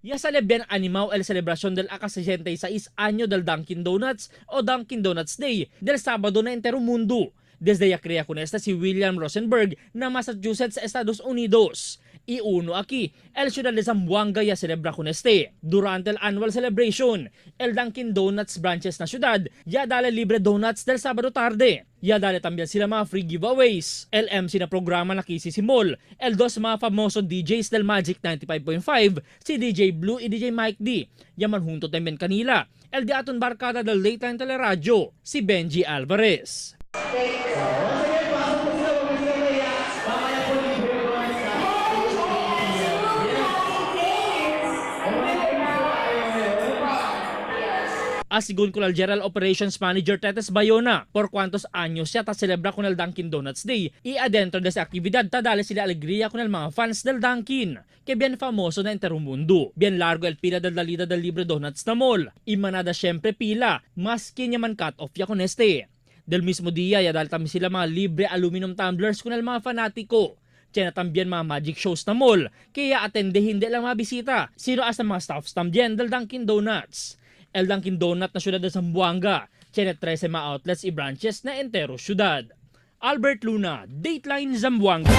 Ya sale bien animao el celebración del aka-66 año del Dunkin' Donuts o Dunkin' Donuts Day del sábado na entero mundo. Desde ya crea con esta si William Rosenberg na Massachusetts, Estados Unidos. Y uno aquí, el ciudad de Zamboanga ya celebra con este. Durante el annual celebration, el Dunkin' Donuts branches na ciudad ya dale libre donuts del sábado tarde. Ya dale también sila mga free giveaways. El MC na programa na Kisi Mall, el dos mga famoso DJs del Magic 95.5, si DJ Blue y DJ Mike D. Yaman junto también kanila. El de aton barkada del Daytime Teleradyo, si Benji Alvarez. Once again, pasok po sila, huwag po sila mahiya. Mamaya po libre yung donuts sa. Asigun con el General Operations Manager Tetes Bayona, por cuantos años siya ta celebra con el Dunkin' Donuts Day y adentro de esa actividad ta dale sila alegría con el mga fans del Dunkin', que bien famoso na entero mundo. Bien largo el pila del dalida del libre donuts na mall. Y manada siyempre pila, maski niya man cut off ya con este. Del mismo día, ya dale también sila mga libre aluminum tumblers con el mga fanatiko. Tiyan na también mga magic shows na mall, kaya atende hindi lang mga bisita, sino hasta mga staffs también del Dunkin' Donuts. El Dunkin' Donut na siyudad de Zamboanga, tiene 13 mga outlets y branches na entero siyudad. Albert Luna, Dateline Zamboanga.